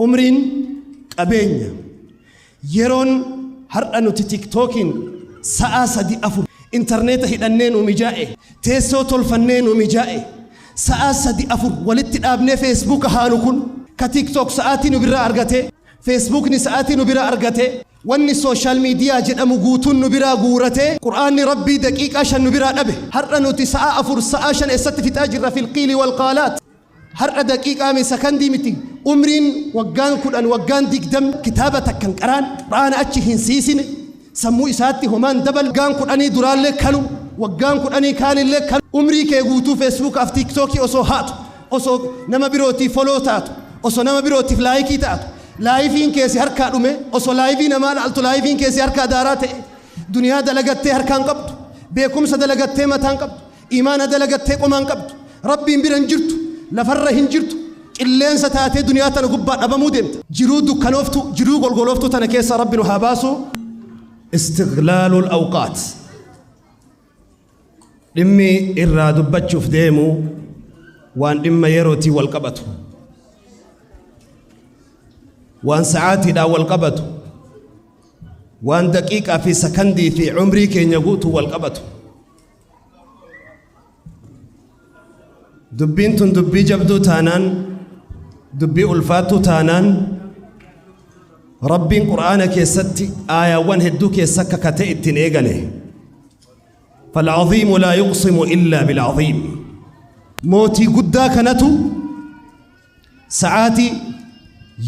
Umriin qabeenya. Yeroon har'a nuti tiktookiin sa'aa sadi afur intarneeta hidhannee nu mijaa'e, teessoo tolfannee nu mijaa'e, sa'aa sadi afur walitti dhaabnee feesbuuka haanu kun ka tiktook sa'aatii nu biraa argatee, feesbuukni sa'aatii nu biraa argatee, wanni sooshaal miidiyaa jedhamu guutuun nu biraa guuratee, qur'aanni rabbii daqiiqaa 5 nu biraa dhabe. Har'a nuti sa'aa 4 sa'aa 5 eessatti fixaa jirra fil qiili wal qaalaat. Har'a daqiiqaa mi sakandii miti umriin waggaan 10 waggaan 20 kitaaba takka hin qaraan qur'aana achi hin siisine sammuu isaatti homaan dabal waggaan kudhanii duraallee kanu waggaan kudhanii kaanillee kanu umrii kee guutuu feesbuukaaf tiiktookii osoo haatu osoo nama birootiif foloo taatu osoo nama birootiif laayikii taatu laayifiin kee si harkaa dhume osoo laayivii namaa laaltu laayifiin kee si harkaa daaraa ta'e duniyaa dalagattee harkaan qabdu beekumsa dalagattee mataan qabdu Iimaana dalagattee qomaan qabdu. Rabbiin bira hin jirtu. Lafarra hin jirtu. Qilleensa taatee duniyaa tana gubbaa dhabamuu deemta. Jiruu dukkanooftuu, jiruu golgolooftuu tana keessaa Rabbi nu haa baasu. Istighlaalul awqaat. Dhimmi irraa dubbachuuf deemu waan dhimma yerootiin wal qabatu. Waan sa'aatiidhaan wal qabatu. Waan daqiiqaa fi sakandii fi umrii keenya guutuu wal qabatu. Dubbiin tun dubbii jabduu taanaan, dubbii ulfaattuu taanaan, Rabbiin Qur'aana keessatti aayaawwan hedduu keessa kakatee ittiin eegale. Fal'aziimu laa yuqsimu illaa bil'aziim. Mootii guddaa kanatu sa'aatii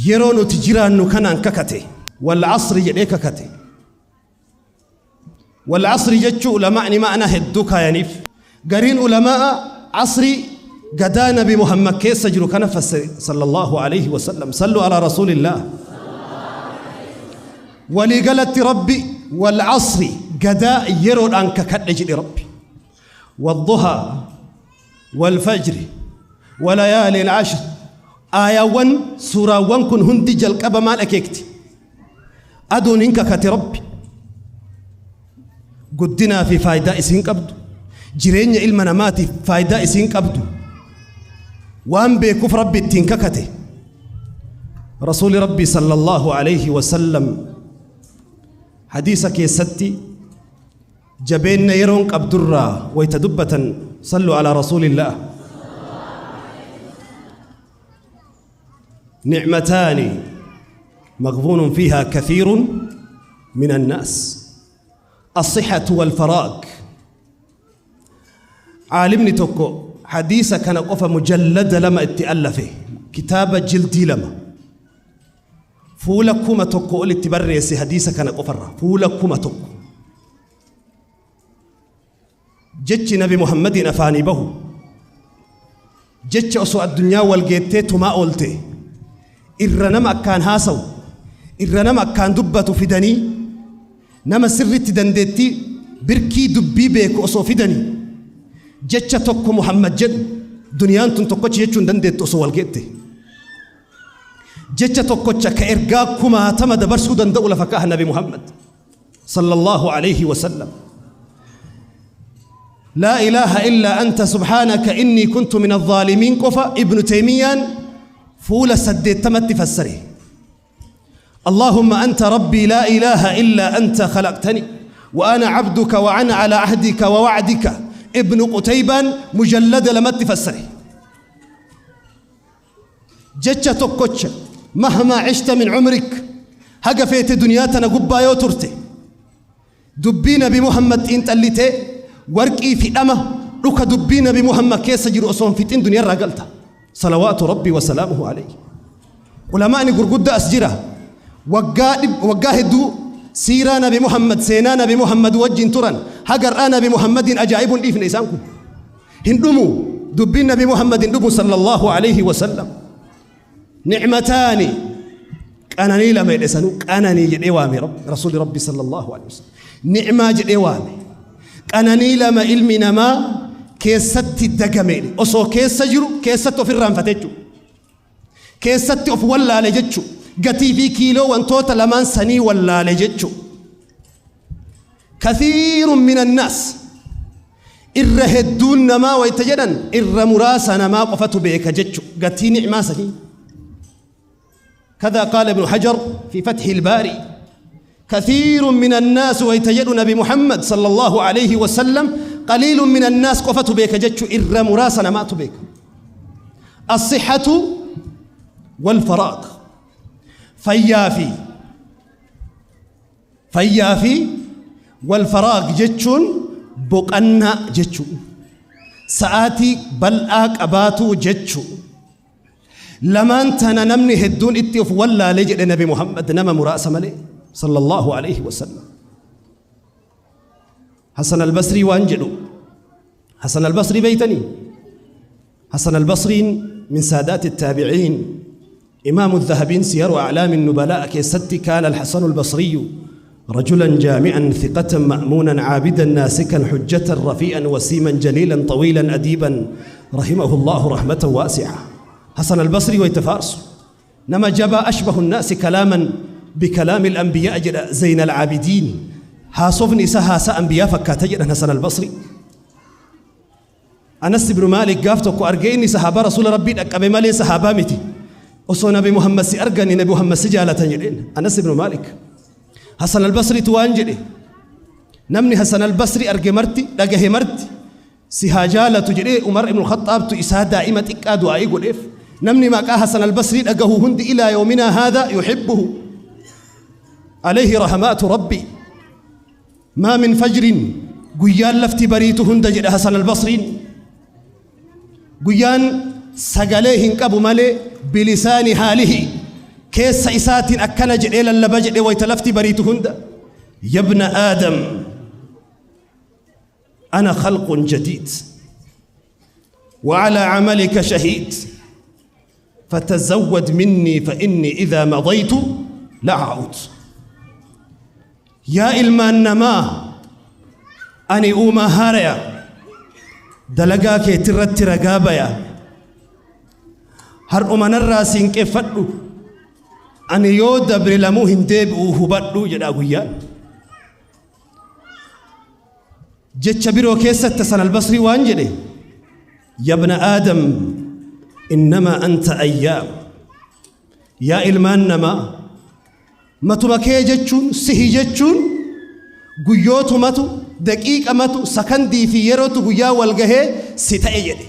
yeroo nuti jiraannu kanaan kakate. Wal asri jedhee kakate. Wal asri jechuu ulamaa'ni ma'anaa hedduu kaayaniif. Gariin ulamaa'a asrii gadaa nabi Muhammad keessa jiru kana fassare sallallahu alayhi wa sallam. Sallu alaa rasuulillah. Walii galatti Rabbi wal asri gadaa yeroodhaan kakadhe jedhe Rabbi. Wadduhaa wal fajri walayaalin ashr aayaawwan suuraawwan kun hundi jalqaba maal akeekti? Aduun hin kakate Rabbi. Guddinaa fi faayidaa isiin qabdu, jireenya ilma namaatiif faayidaa isiin qabdu waan beekuuf Rabbi ittiin kakate. Rasuuli Rabbii sallallahu alayhi wa sallam hadiisa keessatti jabeenna yeroon qabdurraa wayta dubbatan sallu alaa rasuulillaah. Nicmataani مغبون فيها كثير من الناس الصحة والفراغ عالمني tokko hadiisa kana qofa mujallada lama itti allafe kitaaba jildii lama fuula 1000 ol itti barreesse hadiisa kana qofarra fuula 1000 Jechi Nabi Muhammadiin afaanii bahu jecha osoo addunyaa wal geettee tumaa oolte irra nama akkaan haasawu irra nama akkaan dubbatu fidanii nama sirriitti dandeettii birkii dubbii beeku osoo fidanii jecha tokko Muhammad jedhu duniyaan tun tokkochi jechuu hin dandeettu osoo wal geette. Jecha tokkocha ka ergaa kumaatama dabarsuu danda'u lafa kaaha Nabi Muhammad. صلى الله عليه وسلم لا إله إلا أنت سبحانك إني كنت من الظالمين قفا ابن تيمية فول سديتمت فسره اللهم أنت ربي لا إله إلا أنت خلقتني وأنا عبدك وأنا على عهدك ووعدك ابن قتيبة مجلد لمت فسره Jecha tokkocha mahmaa cishta min umrik haga feete duniyaa tana gubbaa yoo turte dubbii nabi Muhammad xiinxallitee warqii fi dhama dhuka dubbii nabi Muhammad keessa jiru osoo hin fixin duniyaa irraa galta. Salawaatu Rabbii wa salaamuhu alayhi. Ulamaani gurguddaa as jira. Waggaa waggaa hedduu siiraa nabi Muhammad seenaa nabi Muhammad wajjin turan haga har'aa nabi Muhammadiin ajaa'ibuun dhiifne isaan kun. Hin dhumu dubbiin nabi Muhammad hin dhumu sallallahu alayhi wa sallam. Ni'mataani qananii lama jedhe sanuu qananii jedhee waame rasuuli rabbi sallallahu alayhi wa sallam. Ni'maa jedhee waame. Qananii lama ilmi namaa keessatti dagame jedhe. Osoo keessa jiru keessatti of irraanfate jechuudha. Keessatti of wallaale jechuudha. Gatii fi kiiloo wantoota lamaan sanii wallaale jechuudha. Kathiirun minan naas irra hedduun namaa wayta jedhan irra muraasa namaa qofatu beeka jechu gatii ni'maa sanii. كذا قال ابن حجر في فتح الباري. كثير من الناس wayta jedhu Nabi Muhammad صلى الله عليه وسلم، قليل من الناس qofatu beeka jechu, irra muraasa namaatu beeka. الصحة والفراغ, fayyaa fi والفراغ jechuun boqannaa jechuu, sa'aatii bal'aa qabaatuu jechuu. Lamaan tana namni hedduun itti of wallaalee jedhe Nabi Muhammad, nama muraasa malee صلى الله عليه وسلم. Hasan Albasrii waan jedhu, Hasan Albasrii beeytanii? Hasan Albasriin من سادات التابعين. إمام الذهبي سير أعلام النبلاء keessatti: كان الحسن البصري رجلا جامعا ثقة مأمونا عابدا ناسكا حجة رفيئا وسيما جليلا طويلا أديبا، رحمه الله رحمة واسعة. حسن البصري wayta faarsu nama jabaa, أشبه الناس كلاما بكلام الأنبياء jedha. زين العابدين, haasofni isaa haasaa anbiyaa fakkaata jedhan Hasan Albasri. Anas ibnu Maalik gaaf tokko argee, inni sahaabaa Rasuula Rabbii dhaqqabe malee sahaabaa miti. Osoo Nabi Muhammad si argani, Nabi Muhammad si jaalatan jedheen Anas ibnu Maalik. Hasan Albasritu waan jedhe: namni Hasan Albasri arge marti, dhagahe marti, si haa jaalatu jedhee. Umar ibnu Khaxaabtu isaa daa'ima xiqqaa du'aa'ii godheef. Namni maqaa Hasan Albasrii dhagahu hundi إلى يومنا هذا يحبه، عليه رحمات ربي. ما من فجر, guyyaan lafti bariitu hunda jedha Hasan Albasriin, guyyaan sagalee hin qabu malee, بلسان حاله, keessa isaatiin akkana jedhee lallaba jedhee wayta lafti bariitu hunda: يا ابن آدم، أنا خلق جديد وعلى عملك شهيد، فتزود مني فإني إذا مضيت لا أعود. Yaa ilmaan namaa, ani uumaa haaraya, dalagaa keetirratti ragaa baya. Har'umanarraa siinqeeffadhu, ani yoo dabre lamuu hin deebi'u, hubadhu jedha guyyaan. Jecha biroo keessatti Hasan Albasrii waan jedhe: يا ابن آدم، إنما أنت أيام. Yaa ilmaan namaa, matuma kee jechuun, sihi jechuun, guyyootumatu, daqiiqamatu, sakandii fi yerootu guyyaa wal gahee si ta'e jedhe.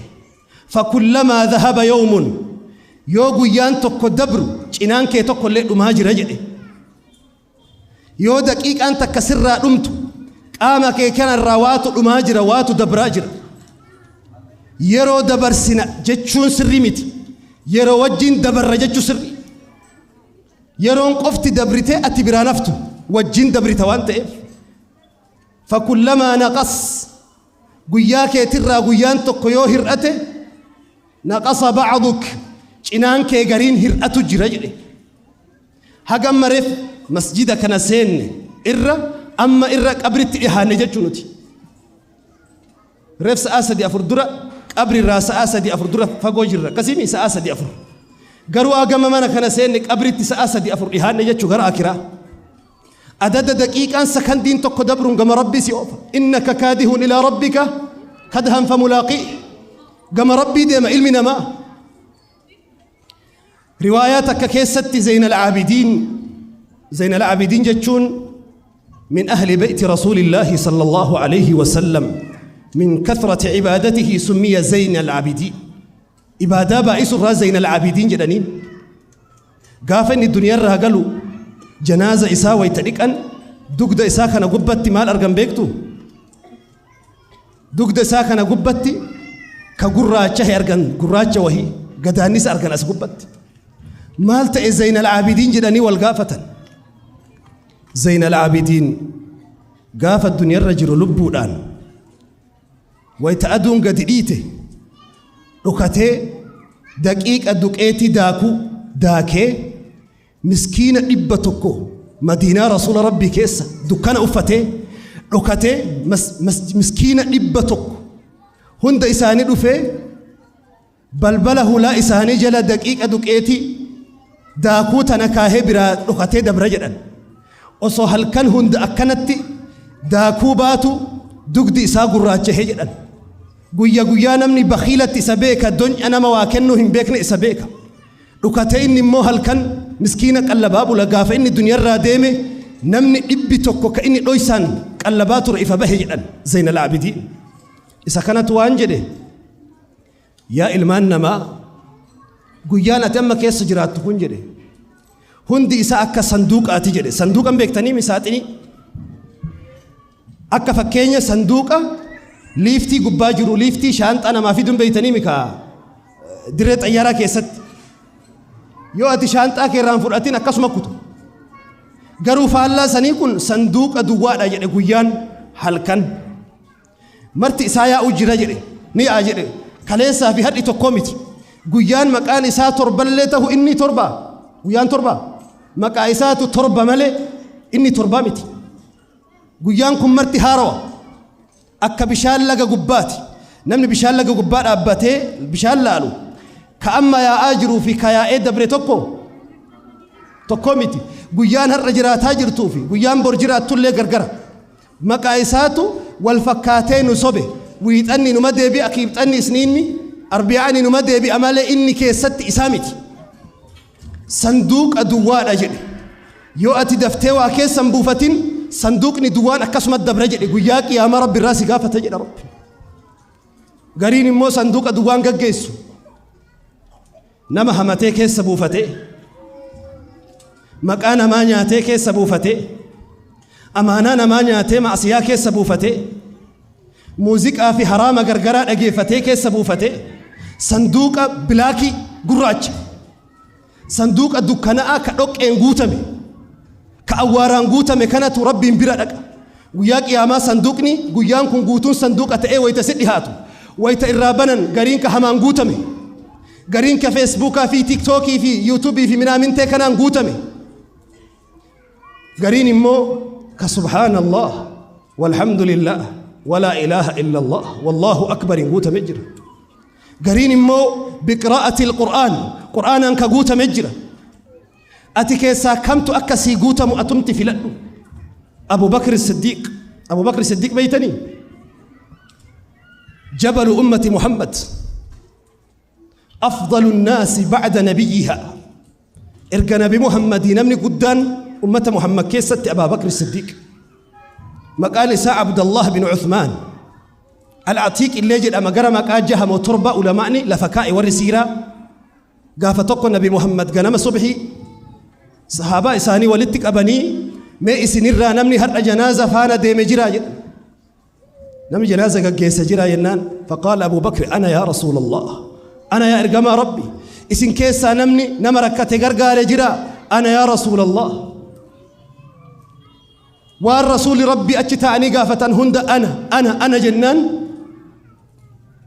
فكلما ذهب يوم, yoo guyyaan tokko dabru, cinaan kee tokko illee dhumaa jira jedhe. Yoo daqiiqaan takka sirraa dhumtu, qaama kee kanarraa waatu dhumaa jira, waatu dabraa jira. Yeroo dabarsina jechuun sirrii miti, yeroo wajjin dabarra jechuu sirri. Yeroon qofti dabritee ati biraan haftu, wajjin dabrita waan ta'eef. فكلما نقص, guyyaa keetirraa guyyaan tokko yoo hir'ate, نقص بعضك, cinaan kee gariin hir'atu jira jedhe. Hagam mareef masjida kana seenne irra amma irra qabritti dhihaanne jechuu nuti. Reef sa'aa 3 4 dura, qabrirraa sa'aa 3 4 dura fagoo jirra akkasimi, sa'aa 3 4. Garuu hagama mana kana seenne, qabritti sa'aa 3 4 dhihaanne jechuu gara akiraa. Adada daqiiqaan sakandiin tokko dabruun gama Rabbii si oofa. إنك كادح إلى ربك كدحا فملاقيه. Gama Rabbii deema ilmi namaa. Riwaayaa takka keessatti Zeyna Alcaabidiin, Zeyna Alcaabidiin jechuun من أهل بيت رسول الله صلى الله عليه وسلم، من كثرة عبادته سمي زين العابدين. Ibaadaa baay'isu irraa Zeyna Alcaabidiin jedhaniin. Gaafa inni duniyaarraa galu, janaaza isaa wayta dhiqan, dugda isaa kana gubbatti maal argan beektu? Dugda isaa kana gubbatti ka gurraacha argan, gurraacha wahii gadaannisa argan as gubbatti. Maal ta'e Zeyna Alcaabidiin jedhanii wal gaafatan. Zeyna Alcaabidiin gaafa duniyaarra jiru lubbuudhaan, wayta aduun gadi dhiite, dhokatee daqiiqa duqeetii daakuu daakee, miskiina 100 Madiinaa Rasuula Rabbii keessa dukkana uffatee dhokatee, miskiina 100 hunda isaanii dhufee, balbala hulaa isaanii jala daqiiqa duqeetii daakuu tana kaahee biraa dhokatee dabra jedhan. Osoo halkan hunda akkanatti daakuu baatu, dugdi isaa gurraachahee jedhan. Guyya guyyaa namni bakiilatti isa beeka, don'a nama waa kennuu hin beekne isa beeka. Dhukatee inni immoo halkan Miskiina qallabaa bula. Gaafa inni duniyarraa deeme namni 100 ka inni dhoysaan qallabaa ture ifa bahe jedhan. Zaynal Aabidiin isa kanatu waan jedhe: "Yaa ilmaan namaa, guyyaan ati amma keessa jiraattu kun," jedhe, "hundi isaa akka sanduuqaati," jedhe. Sanduuqan beektanii? Misaaxinii akka fakkeenya sanduuqa liiftii gubbaa jiru, liiftii shaanxaa namaa fiduun beektanii mikaa? Dirree xayyaaraa keessatti yoo ati shaanxaa keerraan fudhatin akkasuma kutu. Garuu faallaa sanii kun sanduuqa duwwaadha jedhe. Guyyaan halkan marti isaa yaa'u jira jedhe, ni yaa'a jedhe. Kaleessaa fi hadhi tokkoo miti. Guyyaan maqaan isaa torballee ta'u, inni torba, guyyaan torba maqaa isaatu torba malee inni torbaa miti. Guyyaan kun marti haarawa, akka bishaan laga gubbaati. Namni bishaan laga gubbaa dhaabbatee bishaan laalu, ka amma yaa'aa jiruu fi ka yaa'ee dabre tokko tokko miti. Guyyaan har'a jiraataa jirtuu fi guyyaan bor jiraattullee gargara. Maqaa isaatu wal fakkaatee nu sobe. Wiixanni numa deebi'a, kiibxanni, isniinni, arbiyaan numa deebi'a malee inni keessatti isaa miti. Sanduuqa duwwaadha jedhe. Yoo ati daftee waa keessan buufatin, sanduuqni duwwaan akkasuma dabra jedhe. Guyyaa qiyaamaa Rabbi irraa si gaafata jedha Rabbi. Gariin immoo sanduuqa duwwaan gaggeessu, nama hamatee keessa buufatee, maqaa namaa nyaatee keessa buufatee, amaanaa namaa nyaatee, ma'asiyaa keessa buufatee, muuziqaa fi haraama gargaraa dhageeffatee keessa buufatee, sanduuqa black, gurraacha, sanduuqa dukkana'aa ka dhoqqeen guutame, ka awwaaraan guutame kanatu Rabbiin bira dhaqa. Guyyaa qiyaamaa sanduuqni guyyaan kun guutuun sanduuqa ta'ee wayita si dhihaatu, wayita irraa banan, gariin ka hamaan guutame, gariin ka Feesbuukaa fi Tiiktookii fi Yuutuubii fi minaamintee kanaan guutame, gariin immoo ka "سبحان الله والحمد لله ولا إله إلا الله والله أكبر" guutame jira. Gariin immoo بقراءة القرآن, qur'aanaan ka guutame jira. Ati keessaa kamtu akkasii guutamu atumti filadhu. Abu Bakr Siddiiq, Abu Bakr Siddiiq beeytanii? جبل أمة محمد، أفضل الناس بعد نبيها. Erga Nabi Muhammadii namni guddaan ummata Muhammad keessatti Abaa Bakr Siddiiq. Maqaan isaa Abdallah bin Uthmaan Al-Atiiq illee jedhama. Gara maqaa jahamoo torba ulamaa'ni lafa kaa'e warri siiraa. Gaafa tokko Nabi Muhammad ganama subhii sahaabaa isaanii walitti qabanii, "Mee isinirraa namni har'a janaaza faana deeme jiraa?" jedha. Namni janaaza gaggeessa jira jennaan, فقال أبو بكر: "أنا يا رسول الله، أنا yaa ergamaa Rabbi." "Isin keessaa namni nama rakkate gargaare jira?" "أنا يا رسول الله." Waan rasuuli Rabbi achi taa'anii gaafatan hunda "أنا، أنا، أنا" jennaan,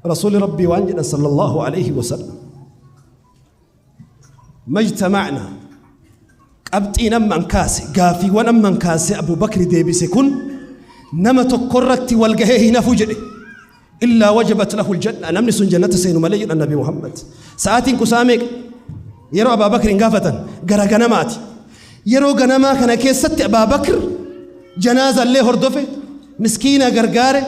rasuuli Rabbii waan jedhan صلى الله عليه وسلم: "ما اجتمعنا." Qabxiin amman kaase, gaafiiwwan amman kaase Abu Bakri deebise kun nama tokkorratti wal gahee hin hafu jedhe, "إلا وجبت له الجنة", namni sun jannata seenu malee jedhan Nabi Muhammad. Sa'aatiin kusaa meeqa yeroo Abaa Bakrin gaafatan? Gara ganamaati. Yeroo ganamaa kana keessatti Abaa Bakr janaazallee hordofe, miskiina gargaare,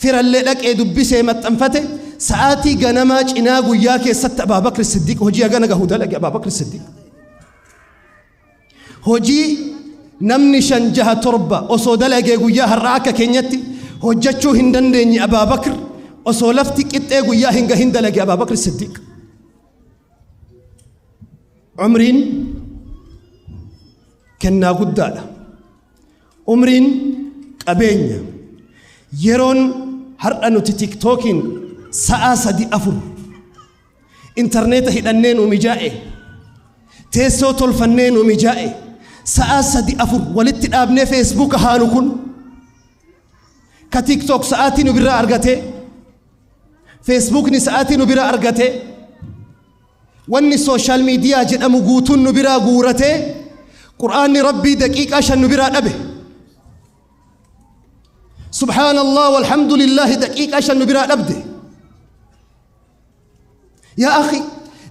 firallee dhaqee dubbisee maxxanfate. Sa'aatii ganamaa cinaa guyyaa keessatti Abaa Bakr Siddiq hojii hagana gahu dalage. Abaa Bakr Siddiq hojii namni shan, jaha, torba osoo dalagee guyyaa har'aa akka keenyatti hojjechuu hin dandeenye, Abaa Bakr osoo lafti qixxee guyyaa hin gahin dalage Abaa Bakr Siddiq. Umriin kennaa guddaadha. Umriin qabeenya. Yeroon har'a nuti Tiktookiin sa'aa 3, 4, intarneeta hidhannee nu mijaa'e, teessoo tolfannee nu mijaa'e, sa'aa 3, 4 walitti dhaabnee Feesbuuka haanu kun, ka TikTok sa'aatii nu biraa argate, Feesbuukni sa'aatii nu biraa argate, wanni social media jedhamu guutuun nu biraa guuratee, qur'aanni Rabbii daqiiqaa 5 nu biraa dhabe. "سبحان الله والحمد لله" daqiiqaa 5 nu biraa dhabde. يا أخي,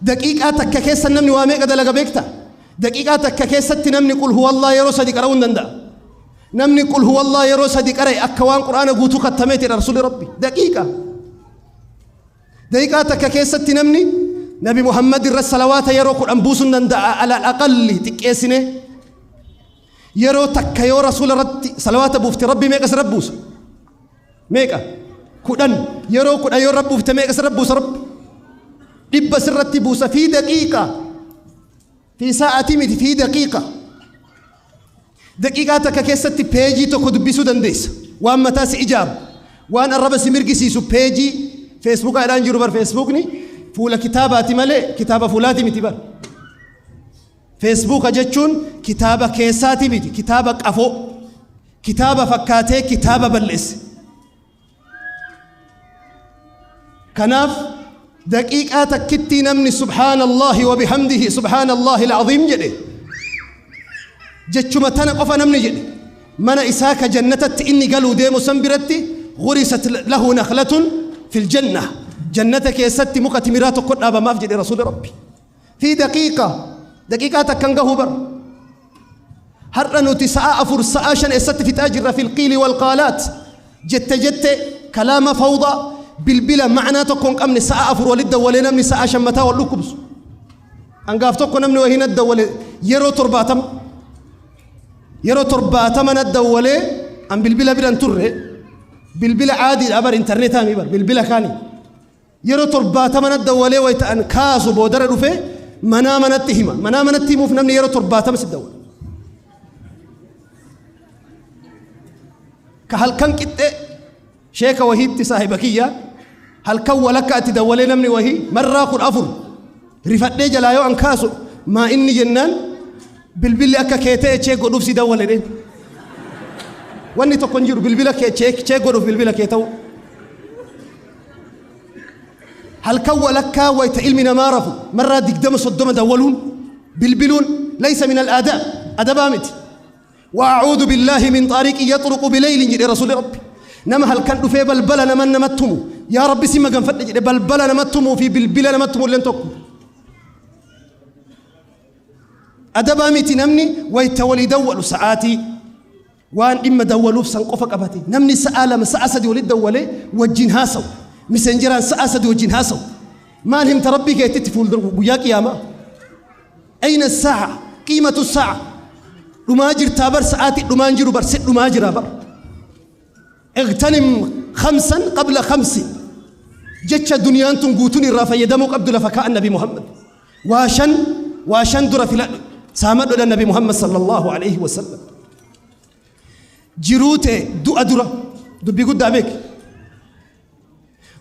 daqiiqaa takka keessa namni waa meeqa dalaga beekta? Daqiiqaa takka keessatti namni "قل هو الله" yeroo sadi qara'uu hin danda'a. Namni "قل هو الله" yeroo sadi qara'e akka waan qur'aana guutuu kattameetidha rasuuli Rabbi. Daqiiqaa takka keessatti namni Nabi Muhammad irra salawaata yeroo 10 buusuun danda'a, alal aqalli xiqqeessine. Yeroo takka yoo rasuula irratti salawaata buufte, Rabbi meeqa sirra buusa? Meeqa? 10. Yeroo 10 yoo rabbi buufte, meeqa sirra buusa Rabbi? 100 sirratti buusa. Fi daqiiqa, fi sa'atii miti, fi daqiiqa. Daqiiqaa takka keessatti peejii tokko dubbisuu dandeessa. Waan mataa si ijaaru, waan arraba si mirgisiisu, peejii feesbuukaadhaan jiru bar. Feesbuukni fuula kitaabaati malee kitaaba fuulaati miti bar. Feesbuuka jechuun kitaaba keessaati miti, kitaaba qafoo, kitaaba fakkaatee kitaaba balleesse. Kanaaf daqiiqaa takkittii namni "Subhaanallaahi wa bihamdihi, subhaanallaahi alcaziim" jedhe, jechuma tana qofa namni jedhe, mana isaa ka jannatatti inni galuu deemu san biratti غرست له نخلة في الجنة, jannata keessatti muka timiraa tokko dhaabamaaf jedhe rasuuli Rabbi. Fi daqiiqa, daqiiqaa takkan gahuu bar. Har'a nuti sa'a 4, sa'a 5 eessatti fixaa jirra? في القيل والقالات, jette jette, kalaama fawdaa, bilbila macnaa tokko hin qabne. Sa'a 4 walit dawwalee namni sa'a 5 mataa wal dhukkubsu. Hangaaf tokko namni wahii na dawwale yeroo 70, yeroo 70 na dawwalee. An bilbila biran turre, bilbila caadiidha bar, intarneetaa mi bar, bilbila kaanii yeroo 70 na dawwalee. Wayita an kaasu boodara dhufe manaa manatti hima. Manaa manatti himuuf namni yeroo 70 si dawwala. Ka halkan qixxee sheeka wahiitti, saahiba kiyya, halkan walakka itti dawwalee namni wahii marraa 14. Rifadhee jalaa yoo an kaasu, maa inni jennaan, bilbilli akka kee ta'e check godhuuf si dawwale dheen. Wanni tokko hin jiru bilbila kee check godhuuf bilbila kee ta'u. Halkan walakkaa, wayta ilmi namaa rafu, marraa 20, 30 dawwaluun, bilbiluun ليس من الآداب, adabaa miti. وأعوذ بالله من طارق يطرق بليل jedhe rasuuli Rabbi. Nama halkan dhufee balbala nama namatti tumu, yaa Rabbi si maganfadhe jedhe. Balbala namatti tumuu fi bilbila namatti tumu illeen tokko, adabaa miti. Namni wayta walii dawwalu sa'aatii waan dhimma dawwaluuf san qofa qabate. Namni sa'a 2, sa'a 3 walitti dawwalee wajjin haasawu, misenjeraan sa'a 3 wajjin haasawu, maal himta Rabbii keetitti fuuldura guyyaa qiyaamaa? أين الساعة؟ قيمة الساعة. Dhumaa jirtaa bar, sa'aatii dhumaan jiru bar, si dhumaa jira bar. اغتنم خمسا قبل خمس, jecha duniyaan tun guutuun irraa fayyadamuu qabdu lafa kaa'an Nabi Muhammad. Waa shan, waa shan dura filadhu, saamadhodha Nabi Muhammad صلى الله عليه وسلم. Jiruu ta'e du'a dura, dubbii guddaa beek.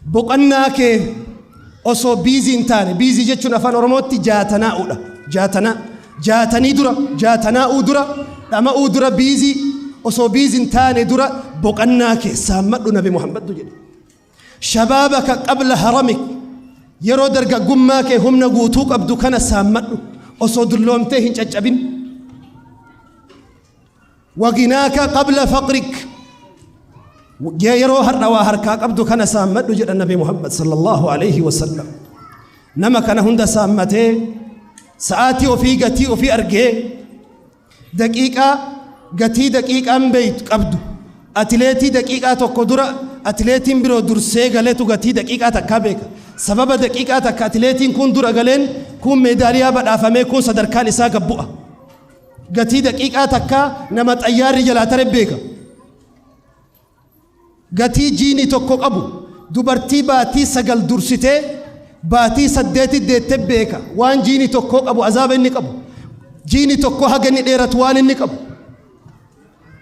Boqonnaa kee osoo busy hin taane, busy jechuun afaan Oromootti jaatanaa'uudha, jaatanaa, jaatanii dura, jaatanaa'uu dura, dhama'uu dura, busy osoo busy hin taane dura boqonnaa kee saammadhu, Nabi Muhammaddu jedhe. شبابك قبل هرمك, yeroo dargaggummaa kee humna guutuu qabdu kana saammadhu osoo dulloomtee hin caccabin. وغناك قبل فقرك, yeroo har'a waa harkaa qabdu kana saammadhu jedha Nabi Muhammad صلى الله عليه وسلم. Nama kana hunda saammatee, sa'aatii ofii gatii ofii argee, daqiiqaa gatii daqiiqaan beeytu qabdu, atileetii daqiiqaa tokko dura atileetiin biroo dursee galeetu gatii daqiiqaa takkaa beeka. Sababa daqiiqaa takka atileetiin kun dura galeen kun meedaaliyaa badhaafamee, kun sadarkaan isaa gabbu'a. Gatii daqiiqaa takkaa nama xayyaarri jalaa tare beeka. Gatii jiini tokko qabu dubartii baatii 9 dursitee baatii 8 deette beeka. Waan jiini tokko qabu, azaaba inni qabu, jiini tokko haga inni dheeratu waan inni qabu.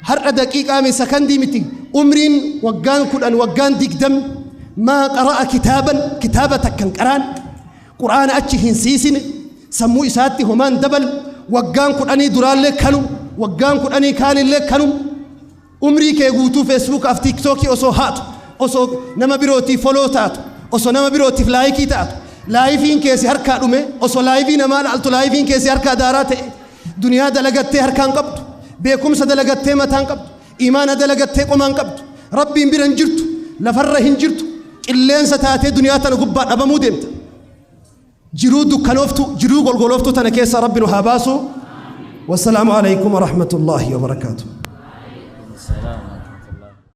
Har'a daqiiqaa mi sakandii miti, umriin waggaan 10, waggaan 20, ما قرأ كتابا, kitaaba takkan qaraan, quraana achi hin siisine, sammuu isaatti homaan dabal. Waggaan 10 duraallee kanum, waggaan 10 kaanillee kanum. Umrii kee guutuu feesbuukaaf tiiktookii osoo haatu, osoo nama birootiif follow taatu, osoo nama birootiif like taatu, lifeiin keessi harkaa dhume, osoo life namaa laaltu lifeiin keessi harkaa daaraa ta'e, duniyaa dalagattee harkaan qabdu, beekumsa dalagattee mataan qabdu, imaana dalagattee qomaan qabdu, Rabbiin bira hin jirtu, lafarra hin jirtu, qilleensa taatee duniyaa tana gubbaa dhabamuu deemta. Jiruu dukkanooftu, jiruu golgolooftu tana keessa Rabbi nu haa baasu. والسلام عليكم ورحمة الله وبركاته.